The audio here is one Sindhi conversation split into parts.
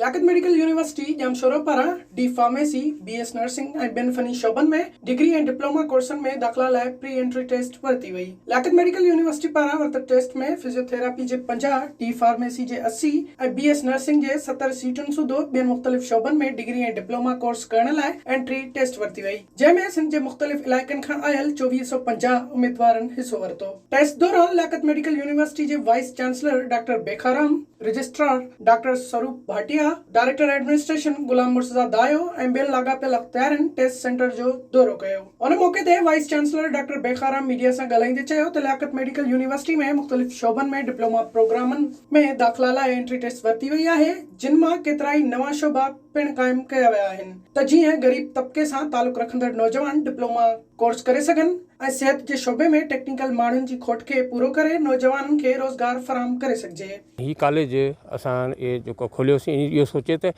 لياقت ميڊيڪل يونيورسٽي ڄامشورو پاران D pharmacy, B S nursing ۽ ٻين فني شعبن ۾ ڊگري ۽ ڊپلوما ڪورسن ۾ داخلا لاء پري انٽري ٽيسٽ ورتي وئي. لياقت ميڊيڪل يونيورسٽي پاران ورتل ٽيسٽ ۾ فزيوٿيراپي جي 50، ڊي فارميسي جي 80 ۽ بي ايس نرسنگ جي 70 سيٽن سوڌو ٻين مختلف شعبن ۾ ڊگري ۽ ڊپلوما ڪورس ڪرڻ لاء انٽري ٽيسٽ ورتي وئي. جنهن ۾ سنڌ جي مختلف علائقن کان آيل 2450 اميدوارن حصو ورتو. ٽيسٽ دوران لياقت ميڊيڪل يونيورسٽي جي vice chancellor doctor Bekharam, registrar doctor Sarup Bhatia, director administration Ghulam Murtaza Dayo ۽ ٻين لاڳاپيل اختيارين ٽيسٽ سينٽر جو دورو ڪيو. ان موقعي تي vice chancellor doctor Bekharam media سان ڳالهائيندي چيو ته لياقت ميڊيڪل يونيورسٽي ۾ مختلف شعبن ۾ ڊپلوما پروگرامن ۾ داخلا لاء انٽري ٽيسٽ ورتي وئي آهي جن مان ڪيترائي نوان شعبا پڻ قائم ڪيا ويا آهن ته جيئن غريب طبقي سان تعلق رکندڙ نوجوان ڊپلوما ڪورس ڪري سگهن ۽ صحت جي شعبي ۾ ٽيڪنيڪل ماڻهن جي کوٽ کي پورو ڪري نوجوانن کي روزگار فراهم ڪري سگهجي. هي ڪاليج اسان جيڪو کوليوسين اهو سوچي ته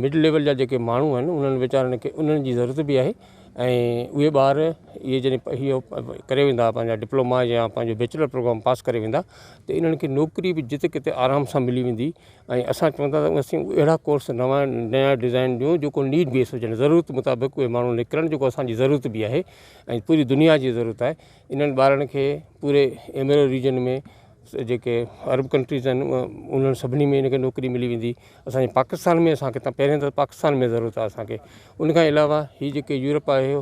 مڊ ليول جا جيڪي ماڻهو آهن انهن ويچارن کي انهن جي ضرورت به آهي ۽ اهي ٻار اهي جڏهن اهو ڪري ويندا پنهنجا ڊپلوما يا پنهنجو بيچلر پروگرام پاس ڪري ويندا ته انهن کي نوڪري به جتي ڪٿي آرام سان ملي ويندي ۽ اسان چون ٿا ته اسين اهڙا ڪورس نوان نيا ڊزائن ڏيون جيڪو نيڊ بيس هجن ضرورت مطابق اهي ماڻهو نڪرن جيڪو اسان جي ضرورت به آهي ۽ پوري دنيا جي ضرورت آهي انهن ٻارن کي پوري ايمرو ريجن ۾ جيڪي عرب ڪنٽريز آهن انهن سڀني ۾ ان کي نوڪري ملي ويندي اسانجي پاڪستان ۾ اسانکي ته پهرين ته پاڪستان ۾ ضرورت آهي اسانکي ان کان علاوه هي جيڪي يورپ آهي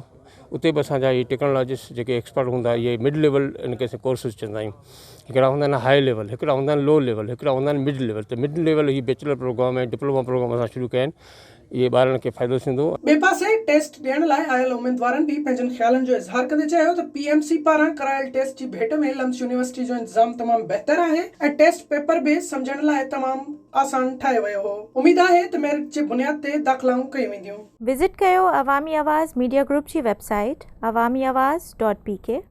اتي به اسان جا اهي ٽيڪنالاجسٽ جيڪي ايڪسپرٽ هوندا اهي مڊ ليول ان کي اسين ڪورسز چوندا آهيون هڪڙا هوندا آهن هاء ليول هڪڙا هوندا آهن لو ليول هڪڙا هوندا آهن مڊ ليول ته مڊ ليول هي بيچلر پروگرام ۽ ڊپلوما پروگرام اسان شروع ڪيا آهن اهي ٻارن کي فائدو ٿيندو. ٻئي پاسي ٽيسٽ ڏيڻ لاء آيل اميدوارن به پنهنجن خيالن جو اظهار ڪندي چيو ته پي ايم سي پاران ڪرايل ٽيسٽ جي ڀيٽ ۾ لمس يونيورسٽي جو انتظام تمام بهتر آهي ۽ ٽيسٽ پيپر به سمجهڻ لاء تمام آسان ٺاهيو ويو هو اميد آهي ته ميرٽ جي بنياد تي داخلائون ڪيون وينديون. وزٽ ڪيو عوامي آواز ميڊيا گروپ جي website Awami Awaz dot P K.